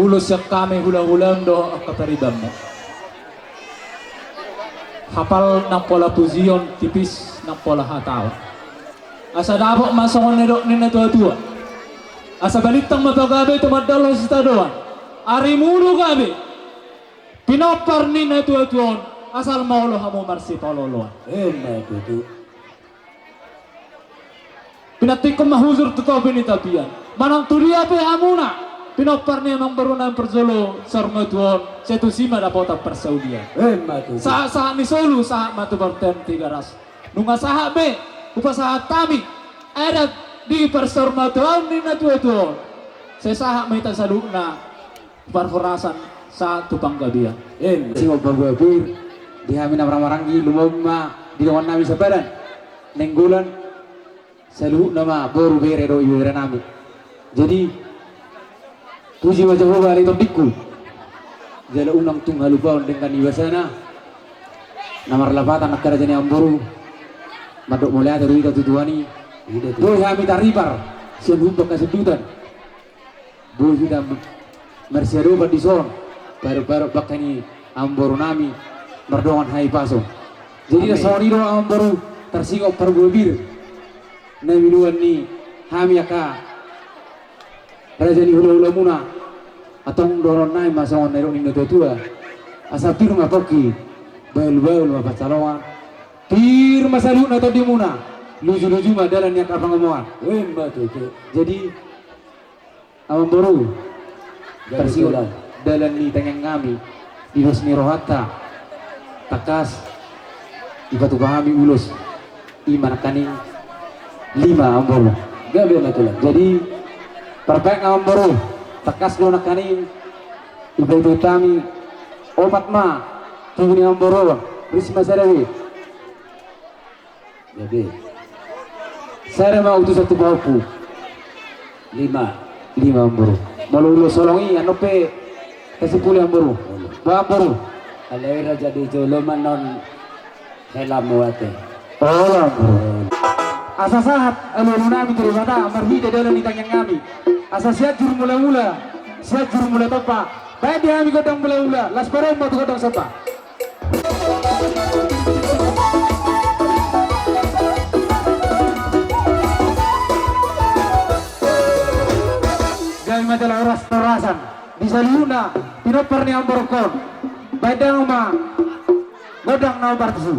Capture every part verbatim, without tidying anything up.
Ulos sian hami hula-hulamu dohot angka paribanmu. Hapal nang pola pujion, tipis nang pola hataon. Asa dapot ma songon nidok ni na tua-tua. Asa balintang ma pagabe, tumandalhon sitadoan. Arimu do gabe pinompar ni na tua-tua on, asal ma olo hamu marsipaloloan. Emma tutu. Pinantikkon ma hujur tu topi ni tapian. Manang tu dia pe hamuna pinompar ni amangboru nami parjolo saur matua on, sai tusi ma dapotan parsaulian. Emma tutu. Sahat-sahat ni solu, sahat ma tu bontean Tigaras. Nunga sahat be hupasahat hami adat di parsaurmatuaon ni na tua-tua on, sai sahat ma hita saluhutna parhorasan sahat tu panggabean. Emma. Singot parbue pir di hami na marhahamaranggi, lumobi ma di dongan nami sabadan Nainggolan, saluhutna ma boru, bere dohot ibebere nami. Jadi, puji ma Jahowa ale tondingku, jala unang tung halupaon denggan ni basana na marlapatan angka raja ni amangboru. Mandok mauliate do hita tu Tuhan i. Boi hami taripar sian humbang hasindutan. Boi hita marsiadopan dison, parut-parut bangke ni amangboru nami mardongan hahipason. Jadi, amin, na songon i do amangboru, tarsingot parbue pir na miloan ni hami angka raja ni hula-hulamuna. Antong dohonon nami ma songon na nidok ni na tua-tua: Asa pir ma pongki, bahul-bahul ma pansalongan, pir ma saluhutna tondimuna, luju-luju ma dalan ni angka pangomoan. Emma tutu. Jadi, amangboru, gabe tarsingot dalan ni tangiang nami di dos ni rohanta. Tangkas dipatupa hami ulos, i ma nangkaning lima, amangboru. Gabe ma tulang. Jadi, parbaen, amangboru, tangkas do nangkaning dibaen hami opat ma tubu ni amangboru on. Ris ma sada be. Jadi, sada ma utusan tu pahompu. Lima. Lima, amangboru. Molo ulos holong i, annon pe tasimpuli, amangboru. Olo. Ba, amangboru. Alai raja di jolo ma non helamu ate. Olo, amangboru. Asa sahat alualu nami tu Debata marhite dalan ni tangiang nami. Asa Sianjur Mula-mula, Sianjur Mula Tompa. Baen di hami gondang mula-mula, laos parumaen ma tu gondang somba. Gabe ma jala horas-horasan di saluhutna pinompar ni amangborungkon. Baen damang ma gondang na hombar tusi.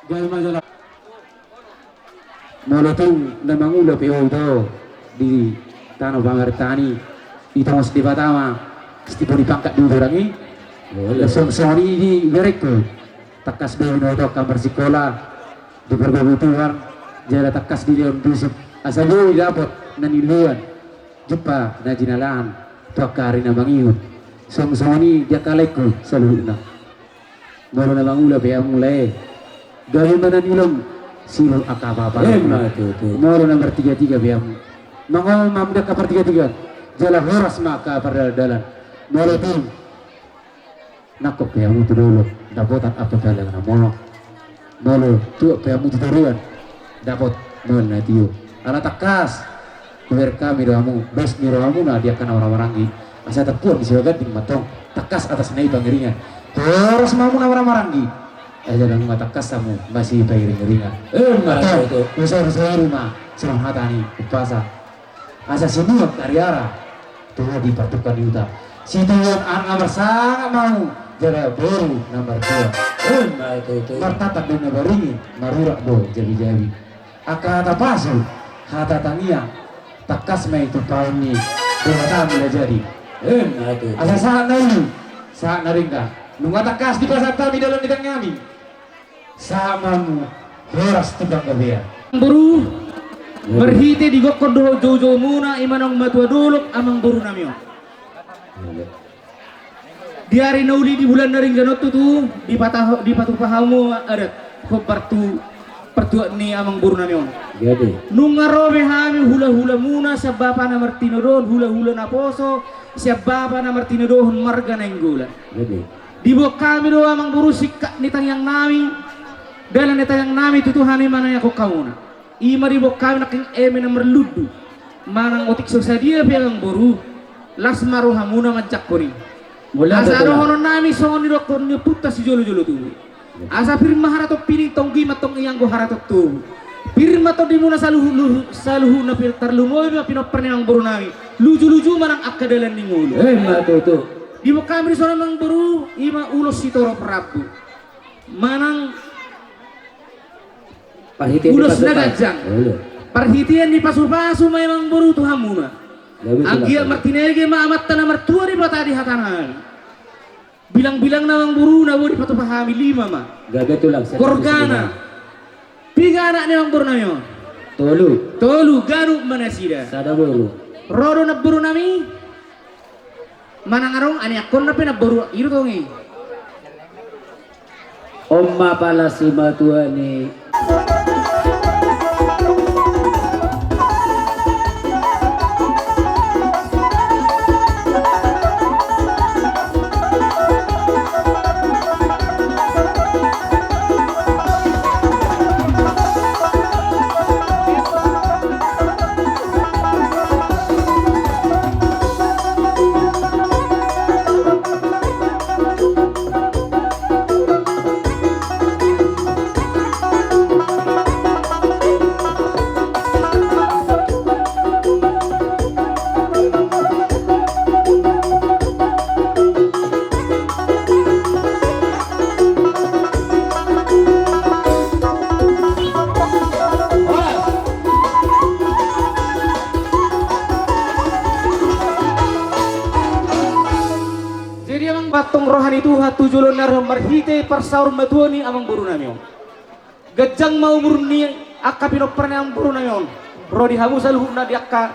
Gabe ma jala. Molo tung na mangula pe ho ito di tano pamarentahon i, ito mas Debata ma, pasti boi pangkat di hita i. Songon i di berengku. Tangkas do binoto angka marsikola, dipargogoi Tuhan, jala tangkas dilehon bisuk asa boi dapot na niluluan, jumpa na jinalahan tu angka ari na mangihut. Songon i di angka laengku saluhutna. Molo na mangula pe hamu lae, gabe ma na niluluan, sirut angka apa-apa. Molo na martigatiga pe hamu, mangolu ma hamu di angka partigatigaan, jala horas ma angka pardalandalan. Molo tung nangkok pe hamu tu dolok, dapotan angka pala na monok. Molo tuat pe hamu tu toruan, dapot ma na tio. Ala tangkas hubereng hami do hamu, dos ni rohamuna di angka na marhahamaranggi. Asa tarpuan ni sibagas dinding ma tong, tangkas atas na i pangiringan. Horas ma hamu na marhahamaranggi. Asa nunga tangkas hamu masipangiringiringan. Emma tutu. Husarusaru ma songon hata ni umpasa. Asa sinuan tariara, tuat di partukka ni huta. Situan anak na marsangap ma hamu, jala boru na martua. Emma tutu. Martata do na baringin, marurat do jabijabi. Angka hata pasu, hata tangiang, tangkas ma i tumpahon ni Debata Mulajadi. Emma tutu. Asa sahat na uli, sahat na denggan. Nunga tangkas dipasahat hami dalan ni tangiangnami. Sahat ma hamu horas tu panggabean. Boru, marhite digokhon dohot joujoumuna i ma naung matua dolok amangborunami on. Di ari na uli di bulan na denggan on tutu, dipataho-, dipatupa hamu adat hombar tu partuat ni amangborunami on. Nunga ro be hami hulahulamuna sian bapa na martinodohon hulahula naposo, sian bapa na martinodohon marga Nainggolan. Diboan hami do amangboru singkat ni tangiangnami, dalan ni tangiangnami tu Tuhan i manangiangkon hamuna. I ma diboan hami nangkin eme na marlundu, manang otik so sadia pe amangboru, las ma rohamuna manjangkon i. Asa dohononnami songon nidokkon ni ompunta sijolojolo tubu. Asa pir ma haraton pining, tonggi ma tong i anggo haraton tubu. Pir ma tondimuna saluhut, saluhutna, pir tarlumobi ma pinompar ni amangborunami. Lujuluju manang angka dalan ni ngolu. Emma tutu. Diboan hami dison amangboru, i ma ulos sitorop rambu. Manang ulos na ganjang. Parhitean ni pasupasu ma i amangboru tu hamuna. Anggiat martinege ma Amanta na martua Debata di hatanami. Bilangbilangna amangboru na boi dipatupa hami lima ma. Gabe tulang. Gorgana. Piga anak ni amangborunami on? Tolu. Tolu, ganup ma nasida. Sada boru. Ro do namborunami? Manang adong aniakkonna pe namboru i do tong i. On ma pala simatua ni. Jadi amang, patong roha ni Tuhan tu joloan ni ari on marhite parsaor matua ni amangborunami on. Ganjang ma umur ni angka pinompar ni amangborunami on. Ro di hamu saluhutna di angka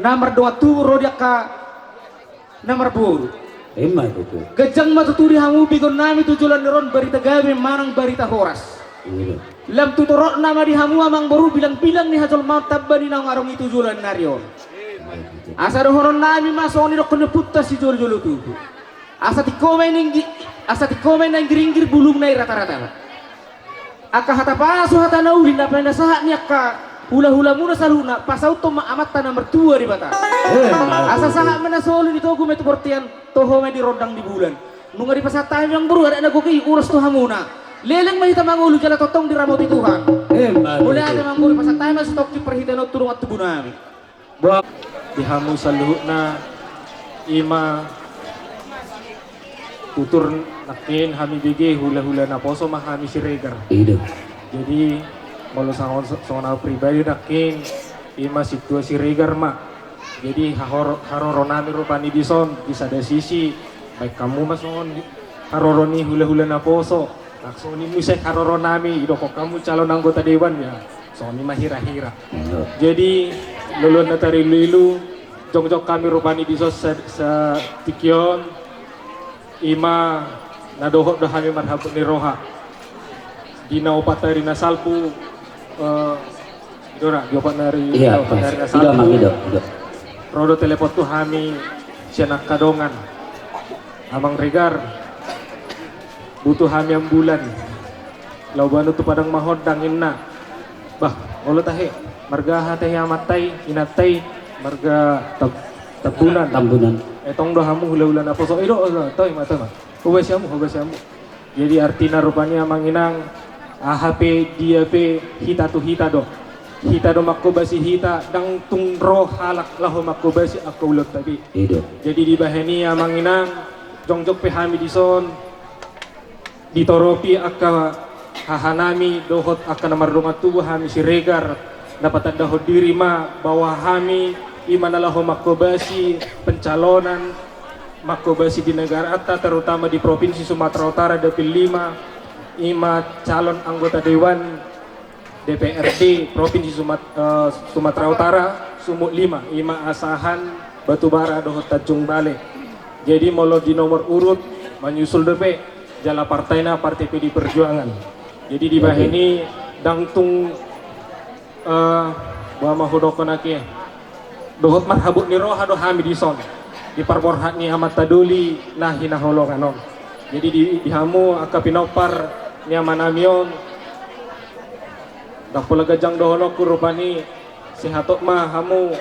na mardongan tubu, ro di angka na marboru. Emma tutu. Ganjang ma tutu di hamu begonnami tu joloan ni ari on barita gabe manang barita horas. Lam tu torop nama di hamu amangboru bilangbilang ni hajolmaon tamba ni naung adong i tu joloan ni ari on. Asa dohononnami ma songon nidokkon ni ompunta sijolojolo tubu. Asa tingko ma i ninggi-, asa tingko ma i na inggiringgir, bulungna i ratarata. Angka hata pasu, hata na uli na pinasahat ni angka hulahulamuna saluhutna, pasauthon ma Amanta na martua Debata. Asa sahat ma na solu, ni togu ma i tu bortean, toho ma i di rondang ni bulan. Nunga dipasahat hami amangboru adat na gok i, ulos tu hamuna. Leleng ma hita mangolu jala tongtong diramoti Tuhan. Mauliate amangboru, pasahat hami ma sitongkin parhitean on tu dongan tubunami. Boa di hamu saluhutna, i ma tutur nangkin hami bege hulahula naposo ma hami Siregar. I do. Jadi molo songon, songon au pribadi nangkin, ima sintua Siregar ma. Jadi hahor-, haroro nami rupani dison di sada sisi, baen hamu ma songon haroro ni hulahula naposo. Langsung i muse haroro nami, didok hamu calon anggota dewan ya. Songon i ma hira-hira. Jadi loloan na tarilu-ilu, jongjong hami rupani dison sa-, satingki on. Ima na dohot do hami marhabot ni roha. Di na opat ari na salpu, eh, i do ra, di opat ari, iya, di opat ari na salpu, ro do telepon tu hami sian angka dongan. Amang Regar, butuh hami ambulan. Laho bahen tu Padang Mahondang ninna. Bah, olo tahe, marga aha tahe amanta i, inanta i, marga Tab-, Tambunan. Tambunan. Etong do hamu hulahula naposo, i do, olo, toe ma, toe ma. Hobasi hamu, hobasi hamu. Jadi artina rupani amang inang, aha pe, dia pe, hita tu hita do. Hita do manghobasi hita, ndang tung ro halak laho manghobasi angka ulaonta be. I do. Jadi dibahen i amang inang, jongjong pe hami dison, ditoropi angka hahanami dohot angka na mardongan tubu hami Siregar, na patandahon diri ma bahwa hami ima na laho manghobasi pencalonan, manghobasi di negaranta, terutama di Provinsi Sumatera Utara Dapil lima, ima calon anggota dewan D P R D Provinsi Sumat-, eh, Sumatera Utara, sumut lima, ima Asahan, Batubara dohot Tanjung Balai. Jadi molo di nomor urut, manyusul dope jala partaina Partai P D I Perjuangan. Jadi dibahen i, ndang tung, eh, boha ma hudokhon ake. Dohot marhabot ni roha do hami dison di parborhat ni amanta doli na hinaholongan on. Jadi di, di hamu angka pinompar ni amanami on, ndang pola ganjang dohononku rupani, sehat ma hamu,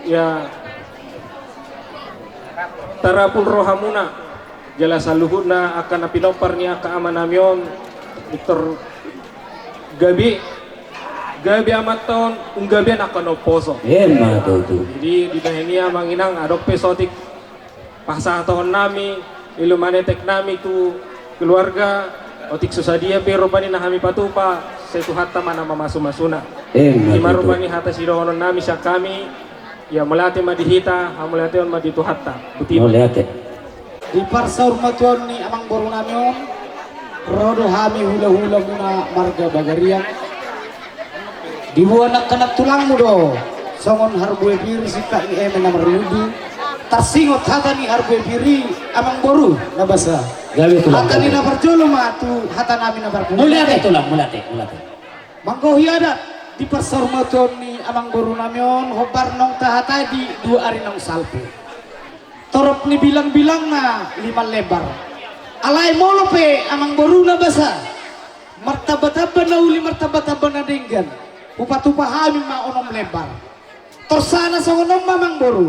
ya, tarapul rohamuna. Jala saluhutna angka na pinompar ni angka amanami on, Victor, gabe, gabe amanta on, nunga gabe angka na umposo. Emma tutu. Jadi dibahen i amang inang, adong pe saotik pasahatonnami, ilumaneteknami tu keluarga, otik so sadia pe rupani na hami patupa, sai Tuhanta ma na mamasu-masuna. Emma tutu. Ima rupani hata sidohononnami sian hami, ya mauliate ma di hita, hamauliateon ma di Tuhanta. Boti ma. Mauliate. Di parsaurmatuaon ni amangborunami on, ro do hami hulahulamuna marga Bagariang. Diboan angka nantulangmu do songon harbue pir singkat ni eme na marlundu. Tarsingot hata ni harbue pir i, amangboru na basa. Gabe tulang, gabe. Hata ni na parjolo ma tu hatanami na parpudi. Mauliate tulang, mauliate, mauliate. Manggohi adat di parsaurmatuaon ni amangborunami on, hombar naung tahatai di dua ari naung salpu. Torop ni bilangbilangna lima lembar. Alai molo pe amangboru na basa, martambatamba na uli, martambatamba na denggan, hupatupa hami ma onom lembar. Torsana songon on ma amangboru.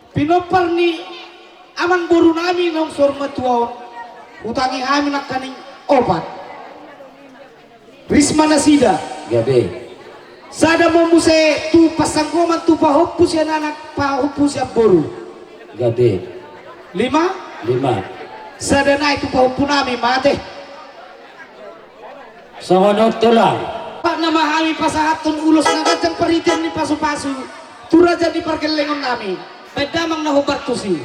Pinompar ni amangborunami naung saurmatua on, hutangi hami nangkaning opat. Risma nasida. Gabe. Sada ma muse tu pasanggoman, tu pahompu sian anak, pahompu sian boru. Gabe. Lima? Lima. Sada nai tu pahompunami, mate. Songon on tulang. Bahen nama hami pasahathon ulos na ganjang, parhitean ni pasupasu tu raja ni pargellengonnami. Bahen damang na hombar tusi.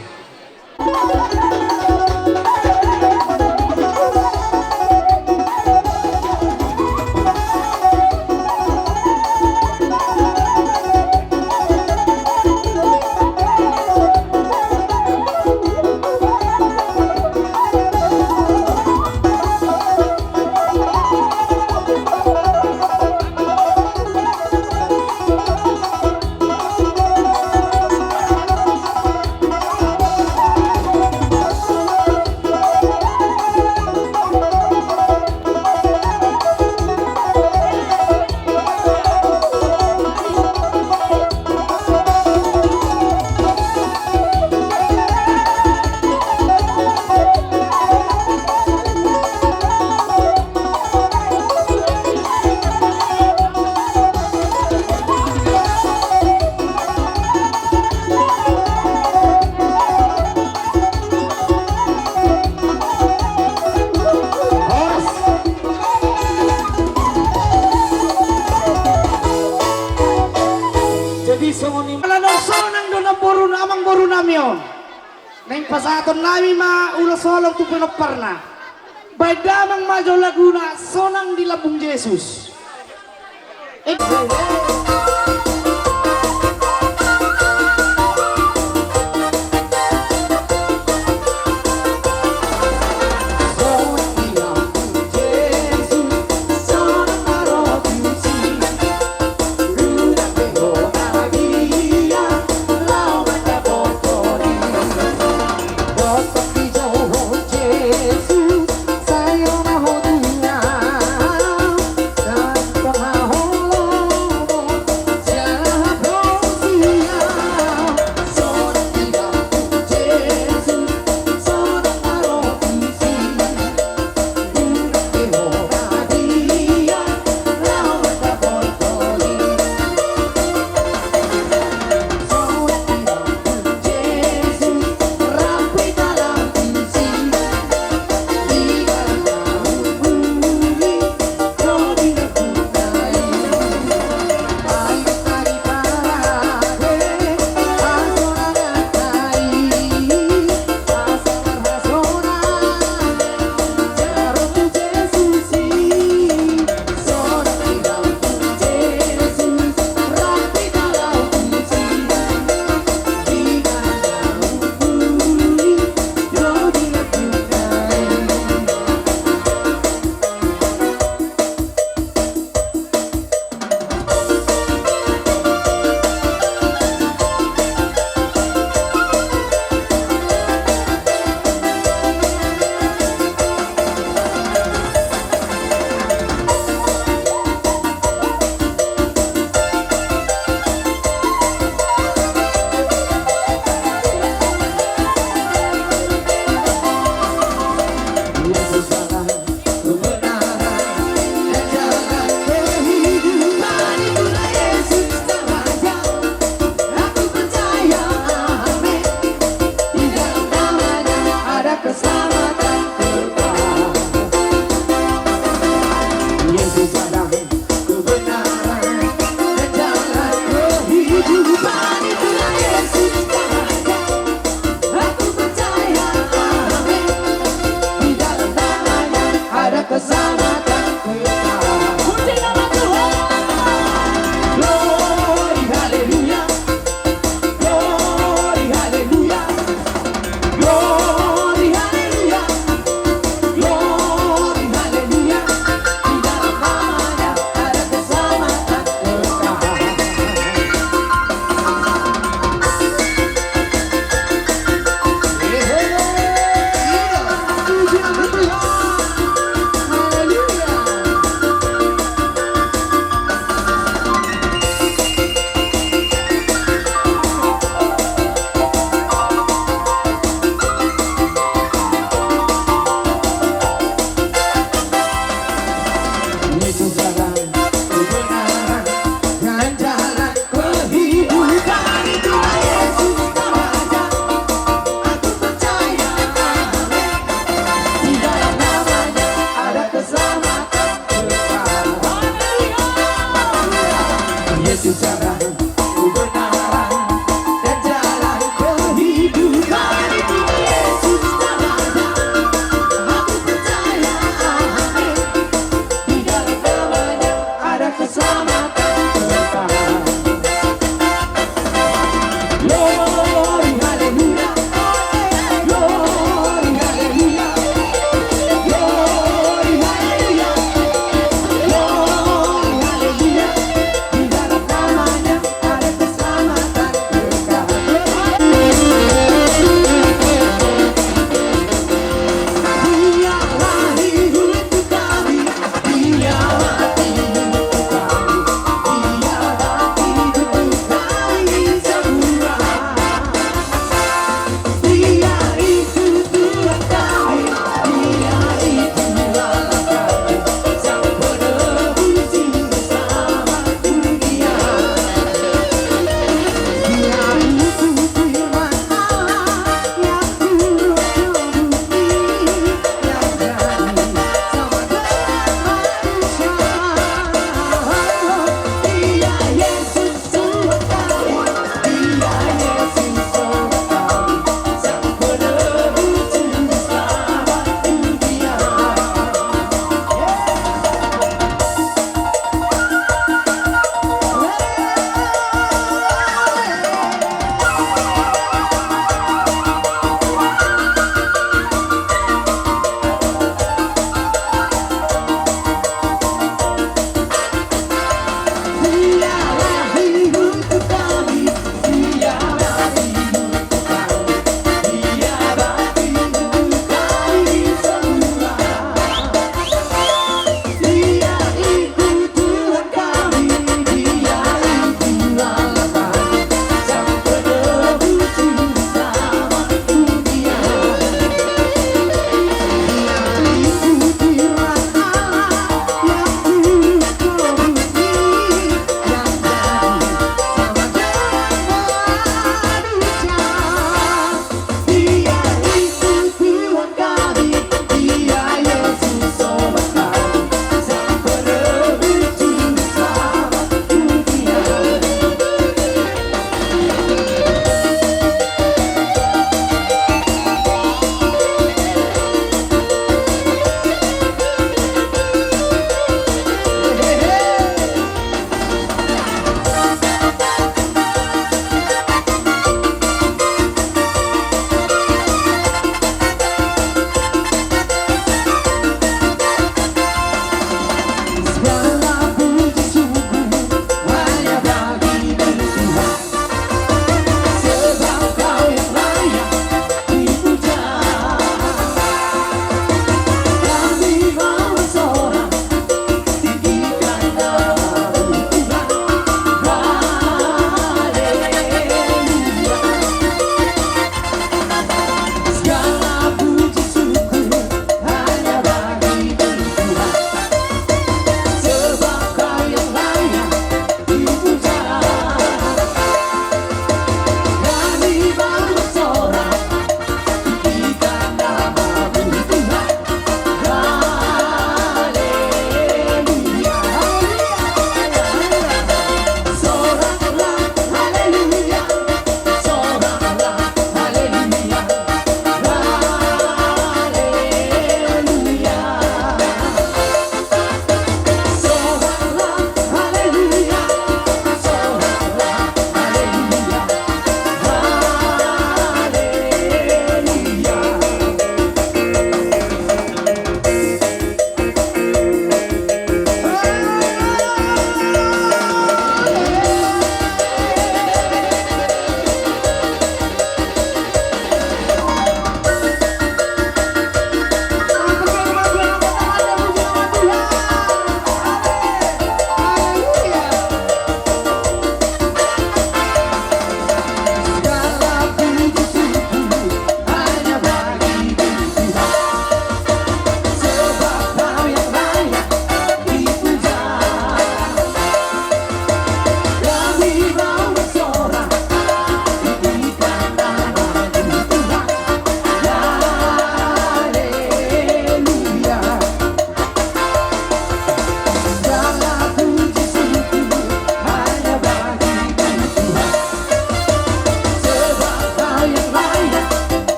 Naeng pasahaton nami ma ulos holong tu pinomparna. Baen damang ma jo laguna Sonang di Lambung Jesus.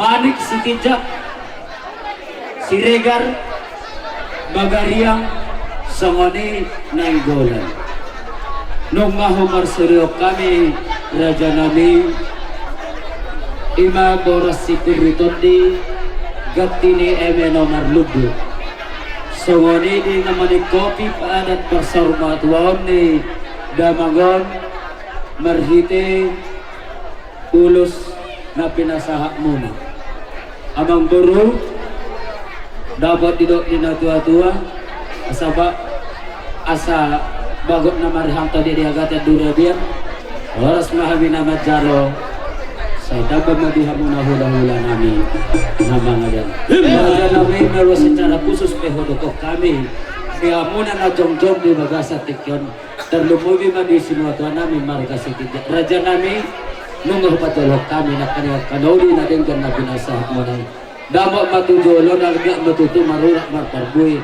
Manik Sitinjak, Siregar, Bagariang, songon i Nainggolan. Nunga humarsorihon hami, rajanami, i ma boras sikurri tondi, ganti ni eme na marlundu. Songon i di na maningkopi adat parsaurmatuaon ni damang on, marhite ulos na pinasahatmuna. Amangboru, dapot didok ni natuatua, asa ba-, asa bagot na marihanta di, di agatan durabian. Horas ma hami na manjalo. Sai tamba ma di hamuna hulahulanami na mangalean. Rajanami, molo secara khusus pe hudokhon hami di hamuna na jongjong di bagasan tingki on. Tarlumobi ma di sinuatuanami marga Sitinjak. Rajanami, nunga hupajolo hami nangkin angka na uli na denggan na pinasahatmuna i. Damang ma tu jolo, na denggan ma tutu marurat marparbue.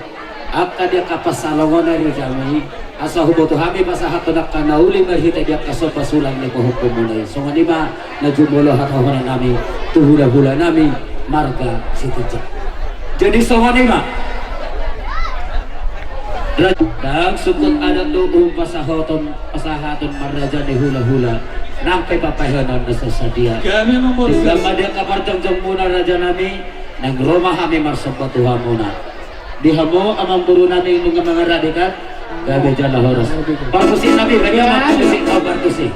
Angka di angka pansalongan i, rajanami, asa huboto hami pasahathon angka na uli marhite di angka somba sulang ni pahompu muna i. Songon i ma na jumolo hatahonon nami tu hulahulanami marga Sitinjak. Jadi songon i ma. Ra-, ndang sungkun adat do umpasahathon, pasahathon marraja ni hulahula. Nang pe papahenon na sasadia. Denggan ma di angka parjongjongmuna, rajanami, naeng ro ma hami marsomba tu hamuna. Di hamu amangborunami nunga mangaradei kan? Gabe jala horas. Parmusik nami, bagi ma parmusik, au parmusik.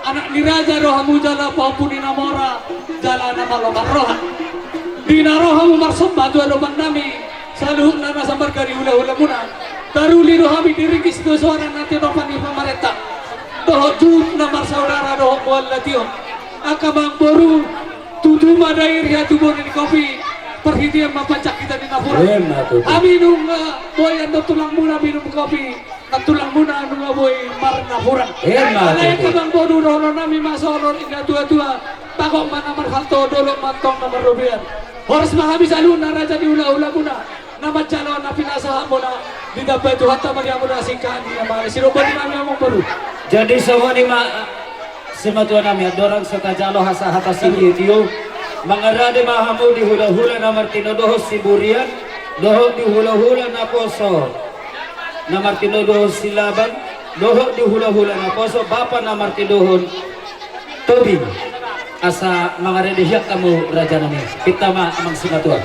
Anak ni raja do hamu jala pahompu ni na mora, jala na malo marroha. Di na ro hamu marsomba tu adopan nami, saluhutna na samarga di hulahulamuna. Taruli do hami di ringgit sitio soara na tinopa ni pamarenta. Dohot juhut na marsaudara dohot mual lation. Angka amangboru, tutu ma dairi hatubuan ni kopi, parhitean ma pansakkitan ni napuran. Emma tutu. Hami nunga boi andon tulangmuna minum kopi, nang tulangmuna nunga boi marnapuran. Emma tutu. Alai angka amangboru, dohonon nami ma songon i, inna tuatua: Bagot ma na marhalto, dolok ma antong na marrobean. Horas ma hami saluhutna raja ni hulahulamuna, na manjalo na pinasahatmuna, ditambai Tuhanta ma di hamuna singkat ni amang. Sidok boti ma hami, amangboru. Jadi songon i ma, simatua nami, andorang so tajalo hasahatan sitio, mangarade ma hamu di hulahula na martinodohon Siburian, dohot di hulahula naposo na martinodohon Silaban, dohot di hulahula naposo bapa na martinodohon Tobing. Asa mangarade hian hamu, raja nami. Pinta ma, amang simatua.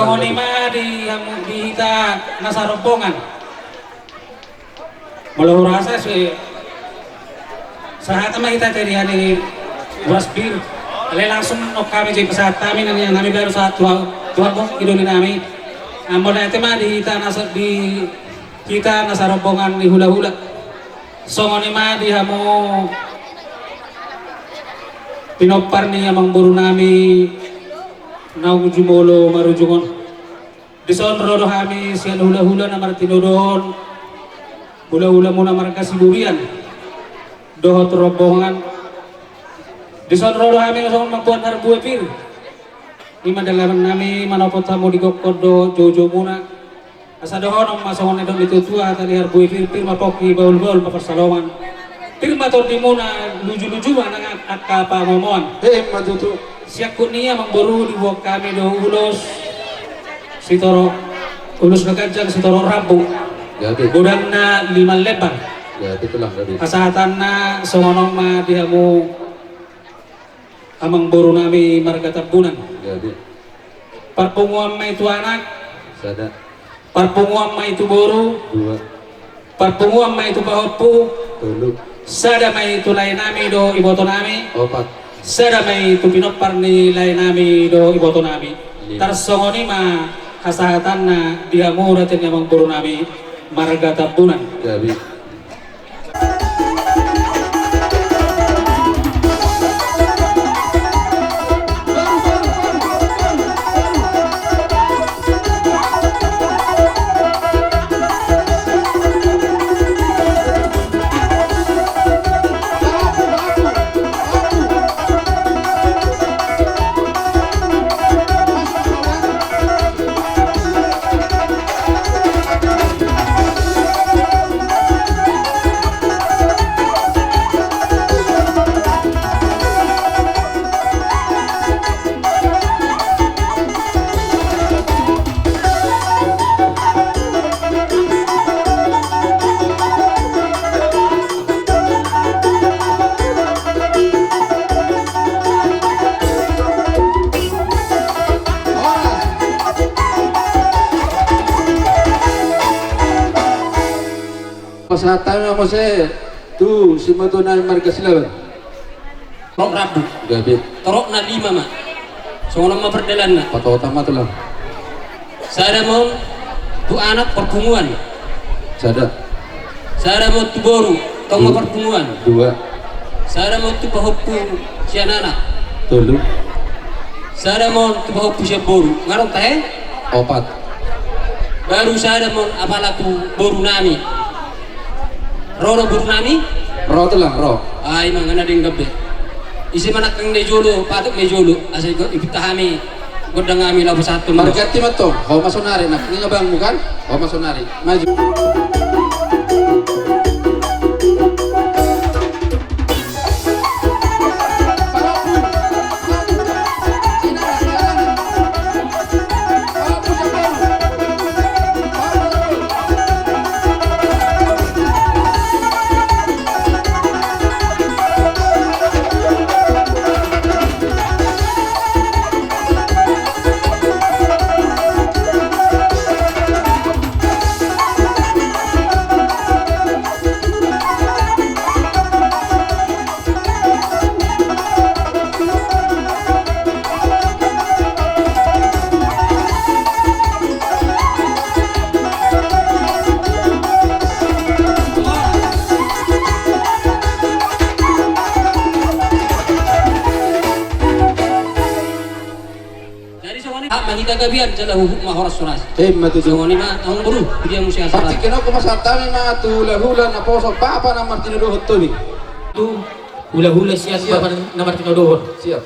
Songon i ma di hamu, di hita na sarombongan. Molo hurasa, sahata ma hita tadi ani, uas pir. Alai langsung nang hami, jadi pasahat hami na nian hami baru sahat tu, tu hamu, i do ninna hami. Mauliate ma di hita na sa-, di hita na sarombongan ni hulahula. Songon i ma di hamu pinompar ni amangboru nami naung jumolo marujung on. Dison ro do hami sian hulahula na martinodohon hulahulamuna marga Siburian dohot rombongan. Dison ro do hami songon mamboan harbue pir. I ma dalaman nami manopot hamu di gokhon dohot joujoumuna. Asa dohonon ma songon na nidok ni tuatua, tali harbue pir, pir ma pongki, bahulbahul ma pansalongan. Pir ma tondimuna, lujuluju ma nang angka pangomoan. Emma tutu. Siangkup ni i, amangboru, diboan hami do ulos sitorop, ulos na ganjang sitorop rambu. Jadi. Godangna lima lembar. Jadi, tulang tadi. Pasahatanna songon on ma di hamu amangboru nami marga Tambunan. Jadi. Parpunguan ma i tu anak. Sada. Parpunguan ma i tu boru. Dua. Parpunguan ma i tu pahompu. Tolu. Sada ma i tu lae nami dohot iboto nami. Opat. Sada ma i tu pinompar ni lae nami dohot iboto nami. Lima. Tarsongon i ma hasahatanna di hamu raja ni amangboru nami marga Tambunan. Jadi. Pasahat hami ma muse tu simatua nami marga Silaban. Torop rambu. Gabe. Torop na lima ma. Songon on ma pardalanna. Patota ma tulang. Sada ma on tu anak parpunguan. Sada. Sada ma on tu boru, tong ma parpunguan. Dua. Sada ma on tu pahompu sian anak. Tolu. Sada ma on tu pahompu sian boru. Nga adong tahe? Opat. Baru sada ma on apala tu boru nami. Ro do boru nami? Ro tulang, ro. Ai ma nga na denggan be. Ise ma nangkin na di jolo, patut na di jolo. Asa ipinta hami gondang hami laho pasahat tu marga. Marganti ma tong. Ho ma sonari, nangkin abangmu kan? Ho ma sonari. Maju. Jadi songon i, hak ma hita gabean jala huhut ma horas-horas. Ima tutu. Songon i ma, amang boru, tu dia muse acara. Partingkian on ma sahat hami ma tu hulahula naposo bapa na martinodohon tobing. Tu hulahula sian, siap, bapa na martinodohon. Siap.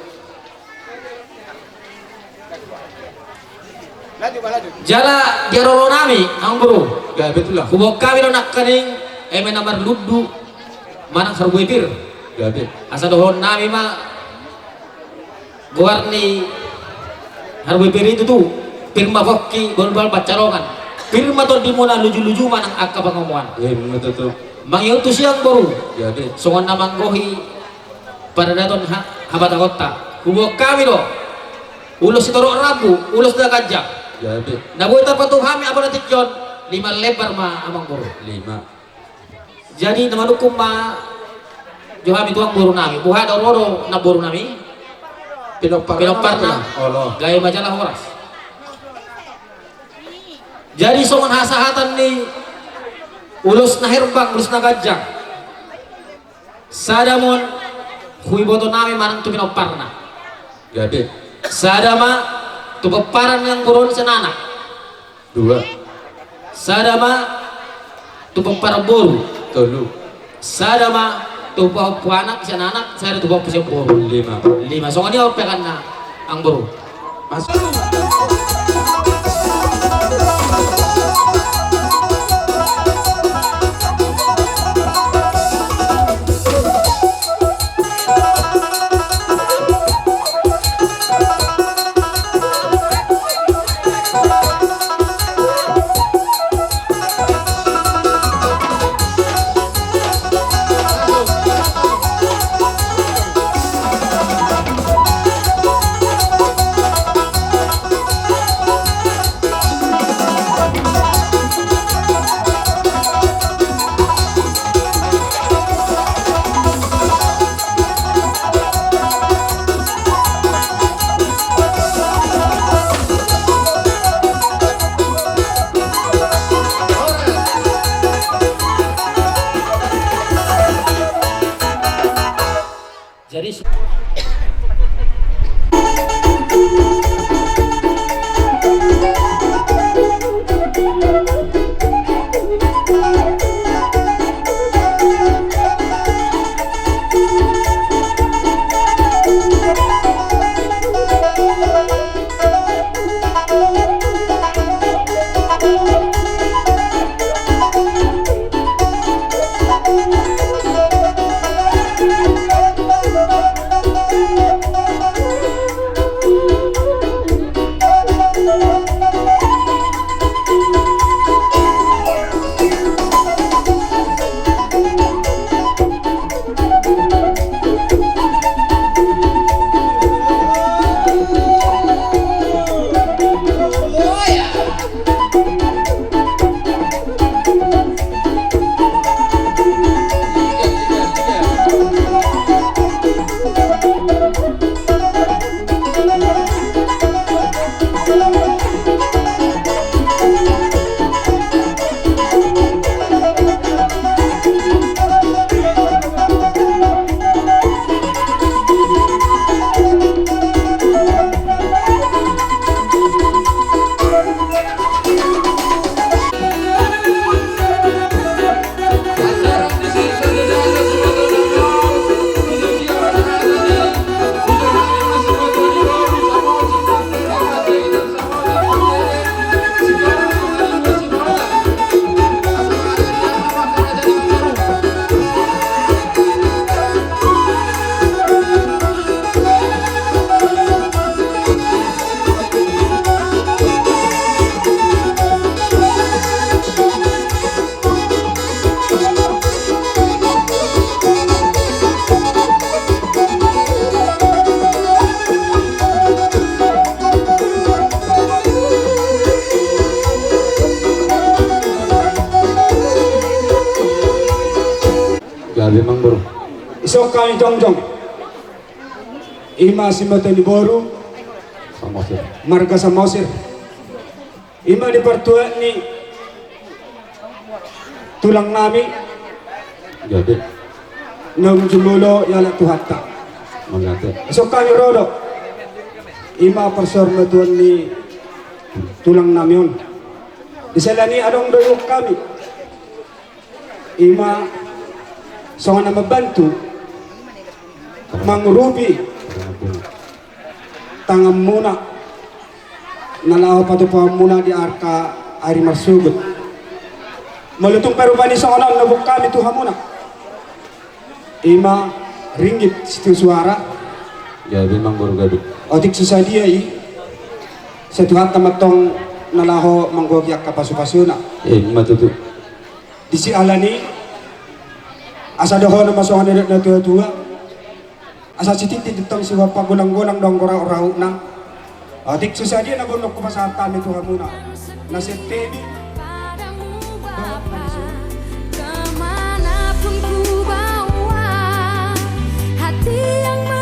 Jala di haroro nami, amang boru. Gabe tulang. Huboan hami do nangkaning eme na marlundu manang harbue pir. Gabe. Asa dohonon nami ma goar ni harbue pir i tutu, pir ma pongki, bolbal pansalongan. Pir ma tondimuna luju-luju manang angka pangomoan. Ima tutu. Mangihut tusi, amang boru. Gabe. Songon na manggohi paradaton ha-, habatahonta. Huboan hami do ulos sitorop rambu, ulos na ganjang. Gabe. Na boi tarpatupa hami apala tingki on, lima lembar ma, amang boru. Lima. Jadi na manungkun ma jo hami tu amang boru nami. Boha do, ro do namboru nami? Pinomparna. Pinomparna. Olo. Gabe ma jala horas. Jadi songon hasahatan ni ulos na herbang, ulos na ganjang. Sada ma on tu iboto nami manang tu pinomparna. Gabe. Sada ma tu pomparan ni amangboru on sian anak. Dua. Sada ma tu pomparan boru. Tolu. Sada ma tu pahompu anak sian anak, sada tu pahompu sian boru. Lima. Lima. Songon i ma peganna, amangboru. Mas. Songon hami jongjong, ima simata ni boru, Samosir. Marga Samosir. Ima di partuat ni tulang nami. Jadi. Naung jumolo ialap Tuhanta. Mauliate. Songon hami ro do. Ima parsuar na tuan ni tulang nami on. Di sela ni adong do ibu hami. Ima songon na mambantu mangurupi tanganmuna na laho patupaonmuna di angka ari marsogot. Molo tung pe rupani songon on na bungkami tu hamuna, ima ringgit sitio suara. Jadi, Amang Boru Gadung. Otik so sadia i, sai Tuhanta ma antong na laho manggohi angka pasupasuna. Ima tutu. Disi alani, asa dohonon ma songon nidok ni natuatua. Asa sititi do antong siboan pagolanggolang dohot anggo rautrauta. Otik so sadia na boi hupasahat hami tu hamuna. Na setebi. Kemanapun ku bawa hati yang